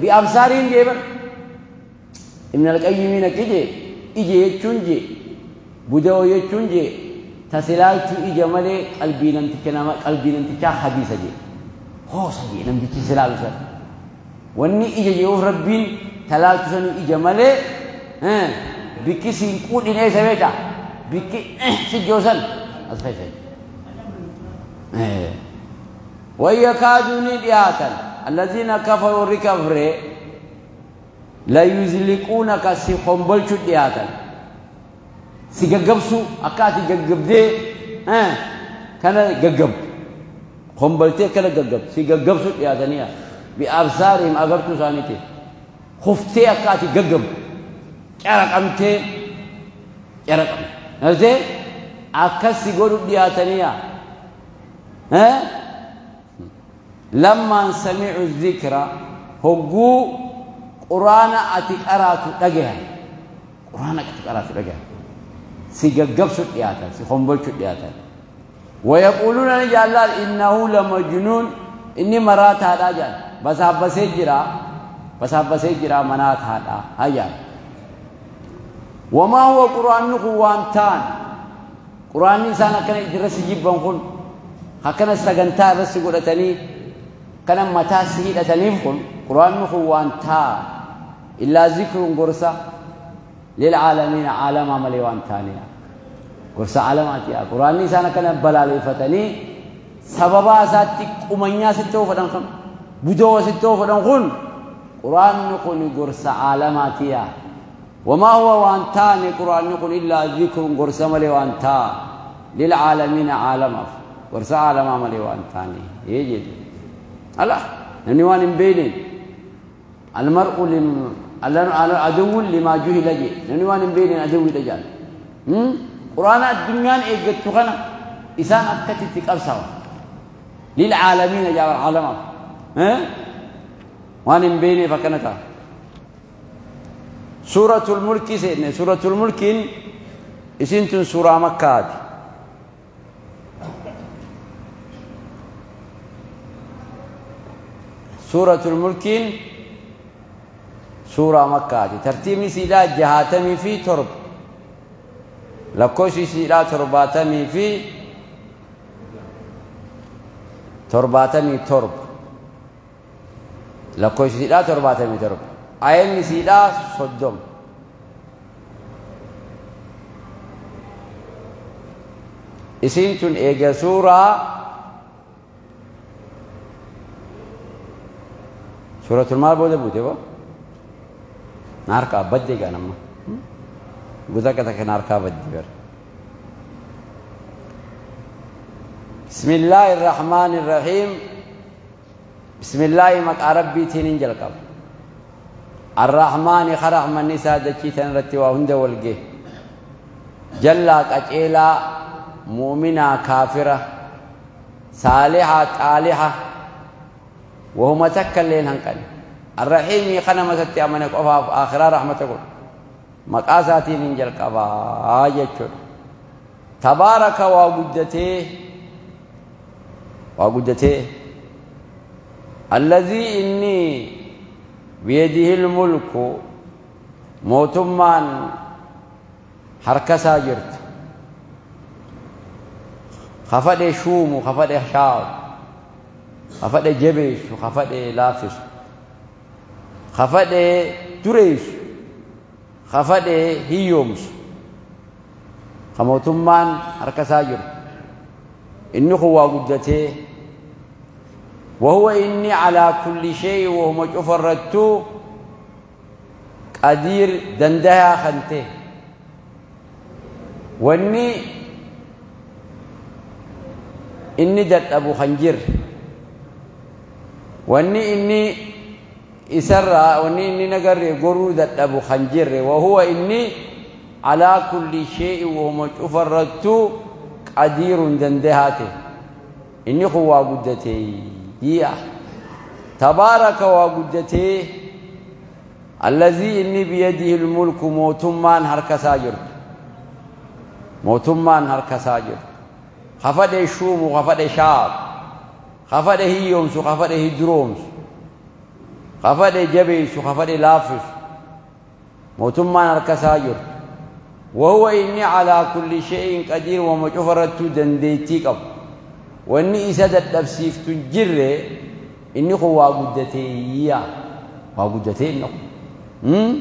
bi'absaariin jee bar. Ibn al-Qayyimiin akka jee ije jechuun jee buda'oo jechuun jee tasilaaltu ija malee qalbii namticha nama qalbii namtichaa hadiisa jee. Hoosa jee namtichi silaalu sana. Wanni ija je'uuf rabbiin talaaltu sanii ija malee bikki siin quudhinee isa beekta bikki si joosan as keessa. Wayyakaaduu ni dhiyaatan allaziina kafaruu warri kafree la yuzliquunaka si hombolchuu dhiyaatan si gaggabsuu akka ati gaggabdee kana gaggabdu homboltee akkana gaggabdu si gaggabsuu dhiyaataniya. Bi'absaarihim agartuu isaaniiti. Kuftee akka ati gaggabdu caraqamtee caraqamte. Gartee akkas si godhu dhiyaataniya. Lammaan sami'u zikra hogguu quraana ati qaraatu dhagahan. Quraana ati qaraatu dhagahan. Si gaggabsu dhiyaatan, si hombolchu dhiyaatan. Wayaquuluuna ni jaallaan innahu lamajnuun inni maraataadhaa jaan. Basaabbasee jira, basaabbasee jira manaataadha hayaan. Wamaa huwa quraanni kun waan ta'an quraanni isaan akkana irra si jibban kun akkana sagantaa irra si godhatanii kana mataa si hidhataniif kun quraanni kun waan ta'a illaa zikrun gorsa lilcaalamiina caalamaa malee waan ta'aniidha. Gorsa caalamaati. Quraanni isaan akkana balaaleffatanii sababaa isaatti qumanyaa sitti fedhan kan budoo sitti fedhan kun quraanni kun gorsa caalamaatiya. Wamaa huwa waan taane quraanni kun illaa zikrun gorsa malee waan ta'a lilcaalamiina caalamaaf gorsa caalamaa malee waan taane ee jedhu. Ala namni waan hin beekneen almar'u aduwwun limaa juhila jee namni waan hin beekneen aduwwiidha jaan. Quraana addunyaan eeggattu kana isaan akkatti qabsaa'u. Lilcaalamiina jaabal caalamaaf waan hin beekneef akkana ta'a. Suuratul Mulki seenne. Suuratul Mulkiin isin tun suuraa Makkaati. Suuratul Mulkiin suuraa Makkaati. Tartiibni isiidhaa 67. Lakkoofsi isiidhaa 77. Lakkoofsi isiidhaa 77. Ayanni isiidhaa 30. Isiin tun eega suuraa suuratul maal booda buute boo? Na harkaa badde egaa nama. Guutaa akka takka na harkaa badde bara. Bismillaahi Rahmaani Rahiim. Bismillaahi maqaa Rabbiitiin hin jalqaba. Arrahmaani karahmanni isaa dachii tan irratti waa hunda wal gahe. Jallaa qaceelaa mu'minaa kaafira saalihaa xaaliha wahuma takka illee hin hanqanne. Arrahiimii kana masatti amane qofaaf akhiraa rahmata godhu. Maqaa isaatiin hin jalqabaa jechuudha. Tabaaraka waa guddatee, waa guddatee. Allazii inni biyadihi lmulku, mootummaan harka isaa jirtu. Kafadhe shuumu, kafadhe shaaru, kafadhe jabeessu, kafadhe laaffisu, kafadhe dureessu, kafadhe hiyyoomsu, ka mootummaan harka isaa jirtu. Inni kun waa guddatee. وهو إني على كل شيء وهو مجفرته قدير دندها خنته. وإني إني دت أبو خنجر، وإني إني إسرى، وإني إني نقر قرو دت أبو خنجر. وهو إني على كل شيء وهو مجفرته قدير دندهاته. إني هو قدتي يا تبارك وقدته الذي إني بيده الملك، موتمان هرك ساجر، موتمان هرك ساجر. خفد شوم وخفد شاب، خفد هيومس وخفد هدرومس، خفد جبيس وخفد لافس، موتمان هرك ساجر. وهو إني على كل شيء قدير ومجفرت دنديتي قب. وإني إسادة نفسي تنجر إني هو قدتي يا وقدتي إنه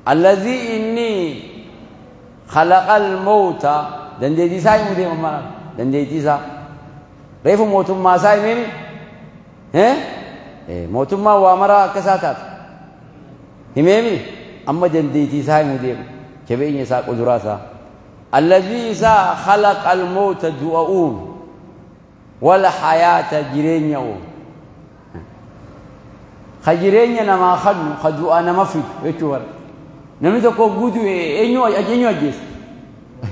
الذي إني خلق الموت دنديتي ساي مودي ماما دنديتي سا ريف موت ما ساي ميمي ها موت ما وامرا كساتات هميمي أما دنديتي ساي مودي كبيني سا قدراسا الذي سا خلق الموت دعاؤون ولا حياة جرينيا خجرينيا نما خدو خدو أنا ما في ويشور نمي تكو جودو إنيو أجينيو أجيس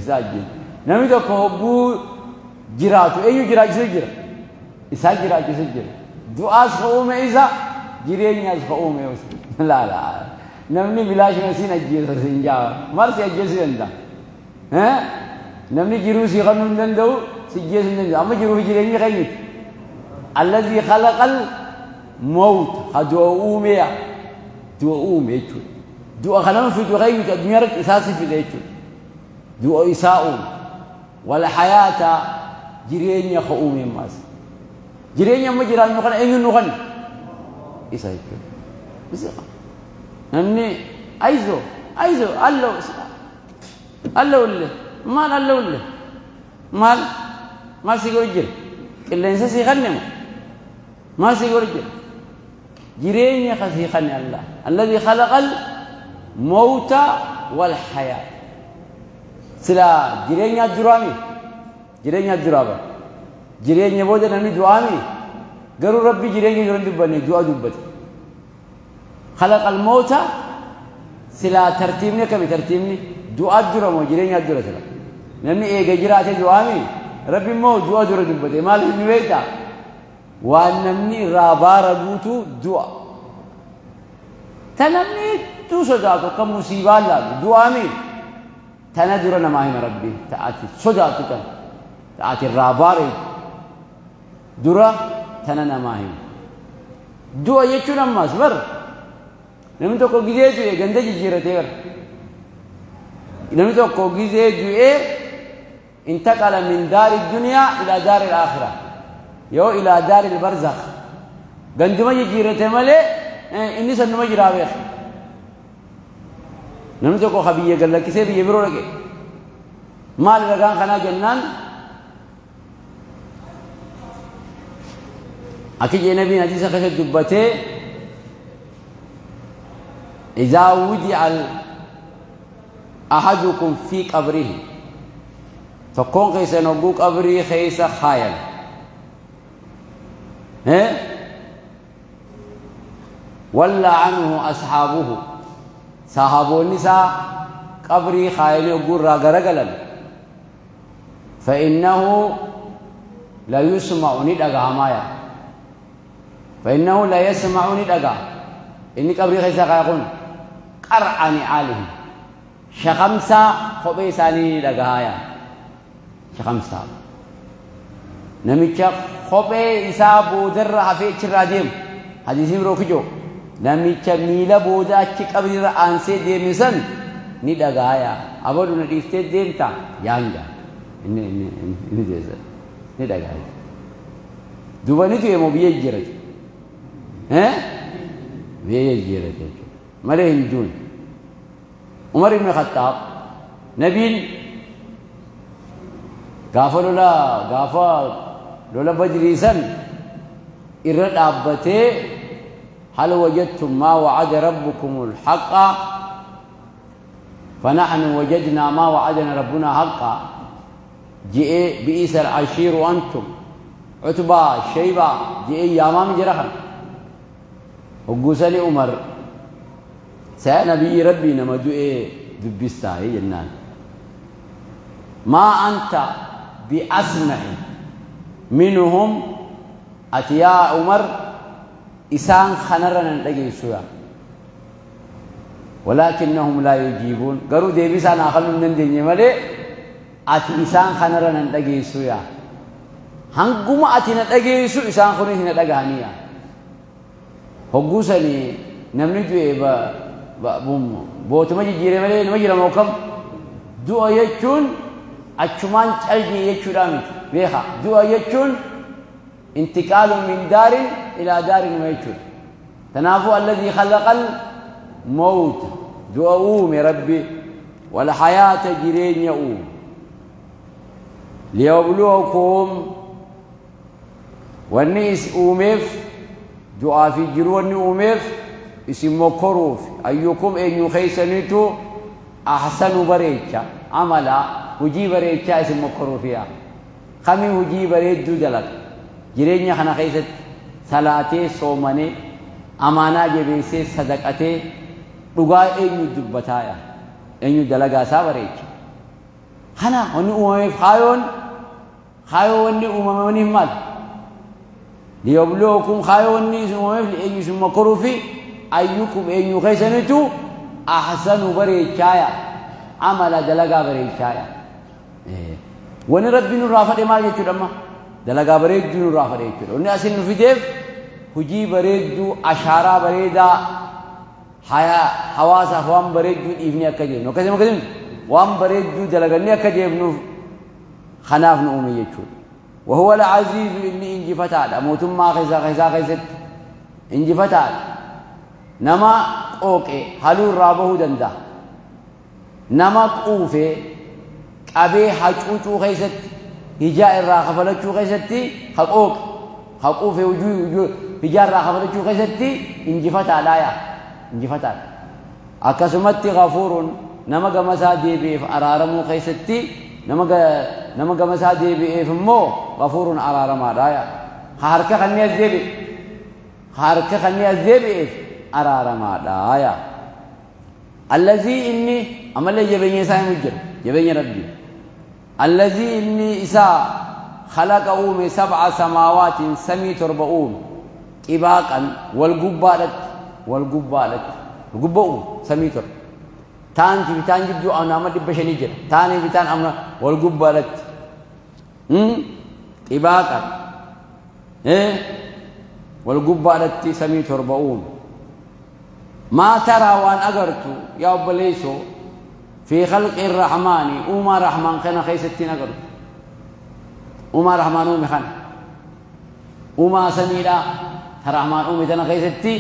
إساجي نمي تكو بو جراتو إنيو جراجس جرا إساج جراجس جرا دعاء خو ما إذا جرينيا خو ما لا لا نمني بلاش مسين أجيس سينجا مرسي أجيس عندنا ها نمني جروسي خنون دندو سجيس النبي أما جروه جريني خيمت الذي خلق الموت هدوء أومي دعاء أومي دعاء خلنا في دعاء خيمت الدنيا رك إساسي في ذيك دعاء إساؤون ولا حياة جريني خؤومي ماس جريني أما جراني نخن أين نخن إساء بس نمني أيزو أيزو الله الله ولا مال الله ولا مال ما سيقول إلا إنسان سيغنم ما سيقول جرين يخسيخني الله الذي خلق الموت والحياة. سلا جرين يدرامي جرين يدرابا جرين يبود نمي دعامي قالوا ربي جرين يدران دبني دعاء دبت خلق الموت. سلا ترتيبني كم ترتيبني دعاء درامو جرين يدرا سلا نمني إيه جرات دعامي ربي مو دعاء درا دبته مال نويتا وأنني رابار بوتو دعاء تنمني تو صداتو كم مصيبة لا دعامي تندر نماهم ربي تأتي صداتو كم تأتي رابار درا تنماهم دعاء يچون أماس بر نمي تو كو جيزه جوه گنده جيرته بر نمي تو كو جيزه جوه انتقل من دار الدنيا إلى دار الآخرة يو إلى دار البرزخ غندما يجيرته ملي إني سنما جراويخ نمي تو كو خبيه قال لك كسي بيه برو لك مال رغان خنا جنان أكيد نبي حديث خشد دبته إذا وضع أحدكم في قبره تكون خيسا نقو قبري خيسا خايل ها ولا عنه أصحابه صحابو النساء قبري خايل يقول راغرغلا فإنه لا يسمع ندغا مايا فإنه لا يسمع ندغا إني قبري خيسا خايقون قرعني عالهم Shakamsaa kophee isaanii dhagahaaya. Shakamsaa. Namicha kophee isaa boodarra hafee achirraa deemu. Hadiisni biroo kijoo. Namicha miila booda achi qabrirra aansee deeme san ni dhagaaya. Abadu na dhiiftee deemta yaanga. Inni inni inni deessa. Ni dhagaaya. Duuba ni du'e moo biyya jijjiirate? Biyya jijjiirate jechuudha. Malee hin duune. Umar ibn Khattaab nabiin gaafa lola Badrii san irra dhaabbatee, "هل وجدتم ما وعد ربكم الحق؟ فنحن وجدنا ما وعدنا ربنا حقا" je'ee, "بئس العشير أنتم عتبة شيبة" je'ee yaamaam jira. Kan hoggusani Umar saya nabiyyi rabbii nama du'ee dubbistaa jennaan, "ما أنت بأسمع منهم." Ati yaa Umar isaan kanarra nan dhageessu yaa, "ولكنهم لا يجيبون." Garuu deebii isaan haa kennuu hin dandeenye malee ati isaan kanarra nan dhageessu yaa. Hanguma ati na dhageessu isaan kunis na dhagahanii yaa. Hoggusanii namni du'e bootuma jijjiire malee nama jira moo kam? Du'a jechuun achumaan calqii jechuudha miti, beeka. Du'a jechuun انتقال من دار إلى دار ma jechuudha. Kanaafuu الذي خلق الموت du'a uume rabbi, والحياة jireenya uume, ليبلوكم wanni is uumeef du'aa fi jiruu wanni uumeef isin mokkoruuf, أيكم eenyu keeysanitu, أحسن bareecha, عملا hujii bareechaa isin mokkoruuf yaa. Kami hujii bareedduu dalaga jireenya kana keessatti? Salaatee, soomanee, amaanaa jabeessee, sadaqatee, dhugaa eenyu dubbataaya, eenyu dalagaa isaa bareecha? Kana wanni uumameef kaayoo wanni uumamaniif maal? ليبلوكم kaayoo wanni isin uumameef eenyu isin mokkoruufi, أيكم eenyu keessanitu, أحسن bareechaaya, عملا dalagaa bareechaaya. Wani rabbi nurraa fadhe maal jechuudha? Amma dalagaa bareedduu nurraa fadhe jechuudha. Wanni asin nu fideef hujii bareedduu, ashaaraa bareedaa hawaasaaf waan bareedduu dhiifnee akka deemnu, akkasuma waan bareedduu dalagannee akka deemnuuf kanaaf nu uume jechuudha. وهو العزيز inni injifataadha. Mootummaa keessaa keessatti injifataadha. Nama qooqe haluu irraa bahuu danda'a. Nama quufee qabee hacuucuu keessatti, hijaa irraa kafalachuu keessatti, ha qooqe ha quufee hijaa irraa kafalachuu keessatti injifataadha yaa, injifataadha. Akkasumatti غفور nama gamasaa deebi'eef araaramuu keessatti, nama gamasaa deebi'eef immoo غفور araaramaadha yaa. Harka kanneen as deebi'e, harka kanneen as deebi'eef araaramaadha yaa. الذي inni amallee jabeenya isaa himu jira, jabeenya rabbii. الذي inni isaa خلق uume, سبع سماوات samii 7 uume, طباقا wal gubbaadhatti, wal gubbaadhatti wal gubba uume samii 7. Taanti bitaan jidduu nama 500 jira. Taanii bitaan amma wal gubbaadhatti طباقا wal gubbaadhatti samii 7 uume. ما ترى waan agartu yaa obboleessoo, في خلق الرحمن uumaa rahmaan kana keessatti agartu. Uumaa rahmaan uume kana, uumaa samiidha ta rahmaan uume tana keessatti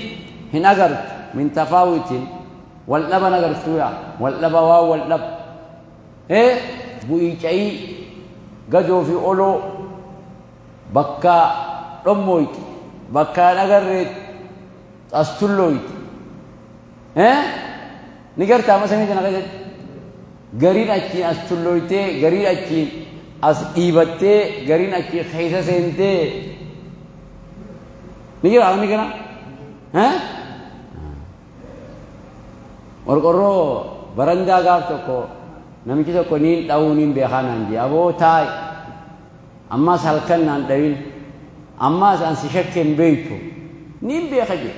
hin agartu. من تفاوت wal dhaban agartuu yaa, wal dhaba waa wal dhaba bu'ii cayii gadoo fi oloo bakka dhommoyte, bakka hin agarree as tullooyte ni gartaa. Amma samii tana keessatti gariin achiin as tullooytee, gariin achiin as dhiibattee, gariin achi keessa seentee ni jira. Wanni kana qorqorroo barandaa gaaf tokko namichi tokko niin dha'uu niin beekaa naan jee. "Aboo taa'i, ammas halkan naan dhawin, ammas an si shakkeen beeytu niin beeka" jee.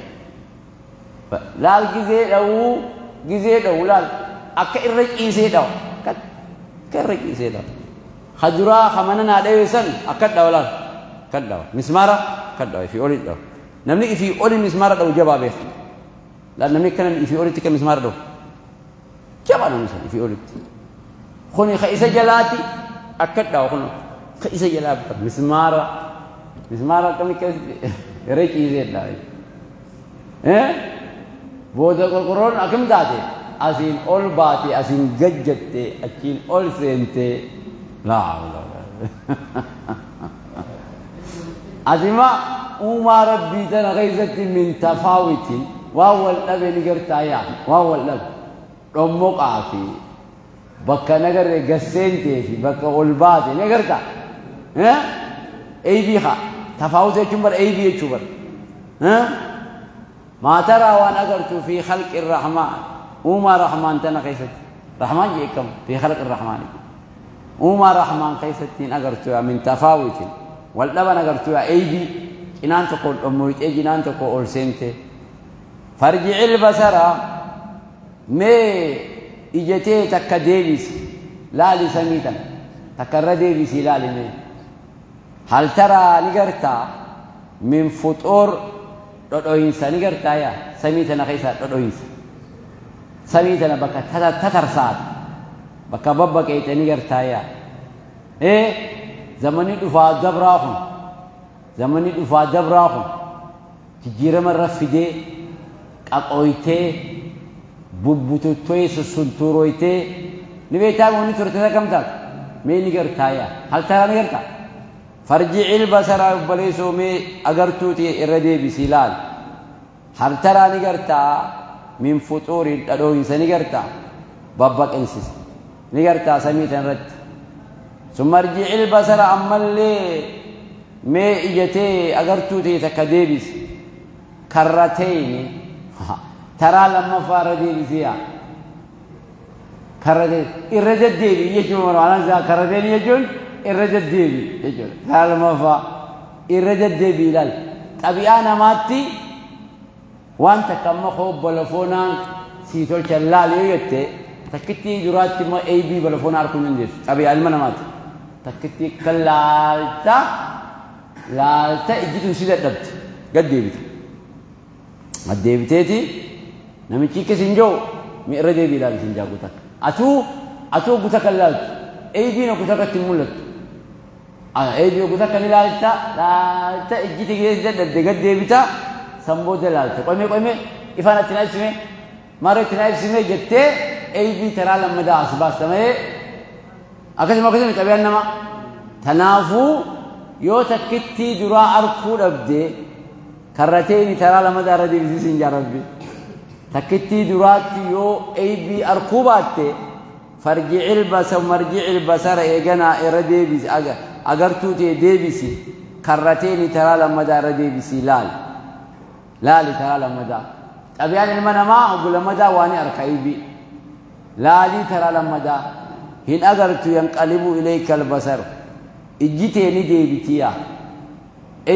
Laal, gizee dha'uu, gizee dha'u laal. Akka irra ciisee dhawa. Akka irra ciisee dhawa. Haduraa hamana naa dhawe san akka dhawa laal. Akka dhawa. Mismaara akka dhawa ifii oli dhawa. Namni ifii oli mismaara dhawu jabaa beeka. Laal namni akkana ifii olitti akka mismaara dhawu. Jabaa namni san ifii olitti. Kuni ka isa jalaati akka dhawa kun ka isa jalaa mismaara. Mismaara akkamii irra ciisee dhawa. Booda qorqorroon akkam taate asiin ol baate asiin gajjatte achiin ol seente laa asima uumaa rabbii tana keessatti min tafaawitiin waan wal dhabe ni gartaa yaa waan wal dhabe dhommoqaa fi bakka nagarre gasseentee fi bakka ol baate ni gartaa eebii haa tafaawut jechuun bara eebii jechuu bara ما ترى وان أقرت في خلق الرحمن وما رحمن تنا قيست رحمن جيكم في خلق الرحمن وما رحمن قيستين أقرت من تفاوت واللبن أقرت أيدي إنان تقول أمويت أيدي إنان تقول سنت فارجع البصر مي إجتي تكديبس لا لسميتا تكرديبس لا لمي هل ترى نقرتا من فطور dhodhoyinsa ni gartaa yaa samii tana keessa dhodhoyinsa samii tana bakka tatarsaata bakka babbaqeete ni gartaa yaa zamani dhufaa dabraa kun zamani dhufaa dabraa kun jijjiirama irra fidee qaqooytee bubbututtoyee sussuntuuroytee ni beektaa wanni turte akkam taatu mee ni gartaa yaa hal taraa ni gartaa فرجع البصر obboleessoo mee agartuuti irra deebisi ilaal. Hal taraa ni gartaa min fuxuurin dhadhooyinsa ni gartaa babbaqinsis ni gartaa samii tan irratti. Summa irji'i albasara ammallee mee ijatee agartuuti takka deebisi. Karrateyni taraa lammaffaa irra deebisi yaa. Karrateyni irra deddeebi jechuun maanaan isaa karrateyni jechuun irra deddeebi jechuudha. Karaa lammaffaa irra deddeebi ilaal. Xabi'aa namaatti waan takka amma koo balafoonaan sii tolchan laal yoo jette takkittii duraatti immoo eebii balafoonaa arguu hin dandeessu. Xabi'aa ilma namaati. Takkittii kan laalta laalta ijjituun si dadhabdi. Gad deebite. Gad deebiteeti namichi akkas hin jiru mi irra deebii ilaali siin jaa guutakka. Atuu guutakka laaltu. Eebiin guutakka hin mul'attu. Eebii guutakka ni laalta laalta ijjiti keessa dadhabde gad deebita san booda laalta. Qomee qomee ifaan itti na ibsime maara itti na ibsime jettee eebii taraa lammadaa as baasta malee akkasuma akkasuma xabiyaan nama. Kanaafuu yoo takkittii duraa arkuu dhabde karrateeni taraa lammadaa irra deebisiisin jaa rabbi. Takkittii duraatti yoo eebii arkuu baatte farji'il basar marji'il basara eeganaa irra deebisi agartuu ta'e deebisi karrateeni taraa lammadaa irra deebisi laal laali taraa lammadaa xabiyaan ilma namaa obbo lammadaa waan harka eebii laalii taraa lammadaa hin agartu yanqalibu ilayka albasar ijji ta'e ni deebitiya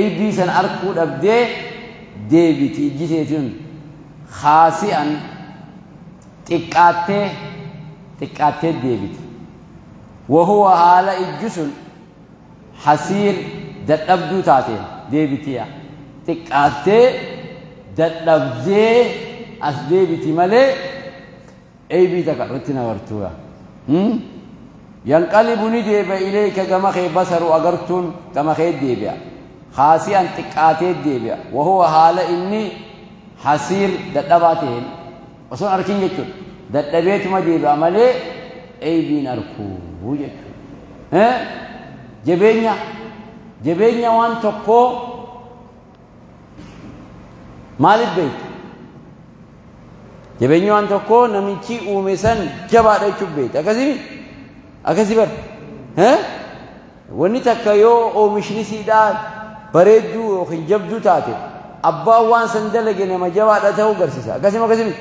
eebii san arkuu dhabdee deebiti ijji ta'e khaasi'an xiqqaattee xiqqaattee deebiti. Wahuwa haala ijji sun hasiir dadhabduu taateen deebitiya. Xiqqaattee dadhabdee as deebiti malee eebii takka irratti na bartuudha. Yanqalibu ni deebi'a ilayka gama kee basaru agartuun gama kee deebi'a. Khaasi'an xiqqaatee deebi'a. Wahuwa haala inni hasiir dadhabaa ta'een osoo arkin jechuudha. Dadhabeetuma deebi'a malee eebiin arkuu jechuudha. Jabeenya jabeenya waan tokkoo maaliif beektu? Jabeenya waan tokkoo namichi uume san jabaadha jechuun beektu. Akkasii akkasii bara. Wanni takka yoo oomishni siidhaa bareedduu yookiin jabduu taate abbaan waan san dalage nama jabaadha ta'uu agarsiisa. Akkasuma akkasii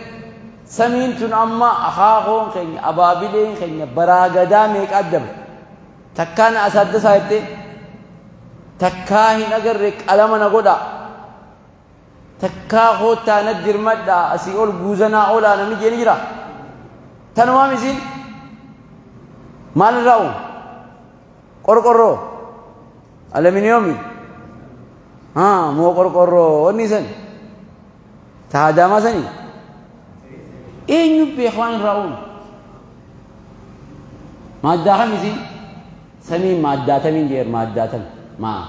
samiin tun amma akaakoon keenya abaabileen keenya baraagadaa meeqa addabe takkaan as adda isaa jettee takkaa hin agarre qalama na godha takkaa koottaa na dirmadha asii ol guuzanaa olaa namni jeeni jira Tanumaam isiin maalirraa uume? Qorqorroo, aluminiyoomii, haa moo qorqorroo wanni san taadaamaa sanii eenyu beeka waan irraa uume? Maaddaa kam isiin? Samiin maaddaa tamiin jeer maaddaa tam maa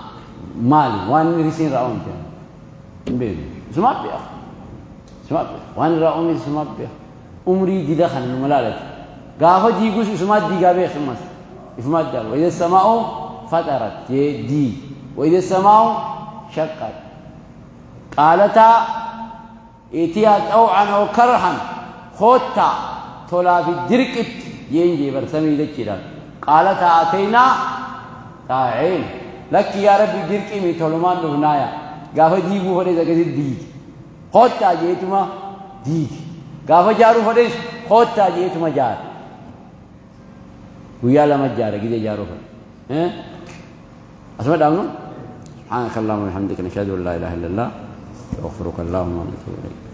maali waan isiin irraa uumte hin beeknu. Isumaa beeka. Isumaa beeka. Waan irraa uume isumaa beeka. Umrii dida kana numa laalate. Gaafa diigus isumaa diigaa beeka ammas. Ifumaa diigaa. وإذا السماء فطرت jee diig. وإذا السماء شقت. قالتا ائتيا طوعا أو كرها koottaa tolaa fi dirqitti jeen jee bar samii dachiidhaan. قالتا أتينا طائعين. Lakki yaa Rabbi dirqii mi tolumaan dhufnaaya. Gaafa diiguu fedhes akkasitti diigi. Koottaa jeetuma diigi. Gaafa jaaruu fedhes koottaa jeetuma jaara. Guyyaa lama jaara gidee jaaruu fedhe. Asuma dhaabnu. سبحانك اللهم وبحمدك نشهد ان لا اله الا الله نستغفرك اللهم ونتوب اليك.